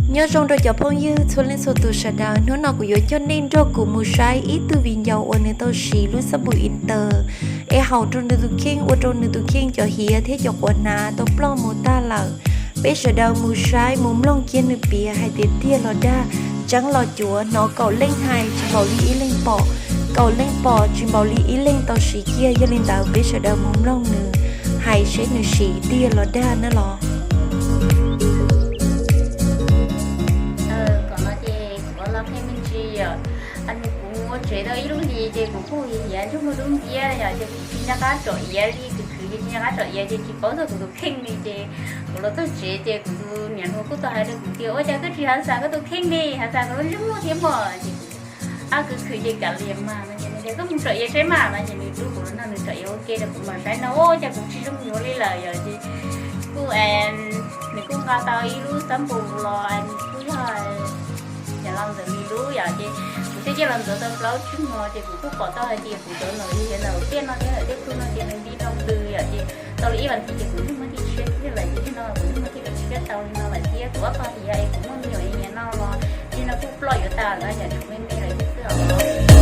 Nyob zoo rau cov phooj ywg txhua leej txhua tus sawv daws, hnub no kuv yuav coj nej nrog kuv mus saib ib tug viv ncaus uas nws tau siv lub xab npum Inter es haum rau nws tus kheej, ua rau nws tus kheej cov hiav thiab cov quav hnav tau ploj mus tag lawm. Peb sawv daws mus saib mus mloog kiag nws piav hais tias tiag los dag, tseeb los cuav, hnov kaum leej hais tsis npaum li ib leeg pom, kaum leej pom tsis npaum li ib leeg tau siv kiag. Yog li ntawd peb sawv daws mus mloog nws hais seb nws siv tiag los dag na los. Kom no ces kuv los qhia me ntsis yom. Kuv mus ua tsev tau ib lub hlis ces kuv kuj hiav ntsej muag dub nciab yom, ces kuv tsis nco qab tsom iav li, khwv khwv ces tsis nco qab tsom iav ces tsis paub txog kuv tus kheej li. Ces kuv los txog tsev ces kuv tus niam hluas kuj tau hais rau kuv tias ua cas koj tsis hav xav koj tus kheej li, hav xav koj lub ntsej muag thiab mog. Ces kuv ab khwv khwv ces kav liam mas no ces nws tias koj mus tsom iav saib mas no ces nws rub kuv los nrog nws tsom iav ua ke rau kuv mam saib no ua cas kuv tsis zoo yuav li lawm yom. Ces kuj nws kuj nqa tau ib lub xab npum los nws kuj yog nws los ntxuav nws lub yom. Ces kuv thiaj coj los ntxuav tau plaub tsib hmo ces kuv kuj pom tau hais tias kuv ntxuav ntawm li hiav ntawm tiaj no thiab ntawm tej tug no ces nws nti nroo ntws yom. Ces tau li ib vas thiv ces kuv ntsej muag thiaj tshiab thiab lawm, ces txij no kuv ntsej muag thiaj li tshiab tau li no lawm thiab. Kuv ob qho hiav es kuv muaj me nyuam nyiam no los txij no kuj ploj yuav tas lawm no yom, tshuav me me lawm thiab xwb os.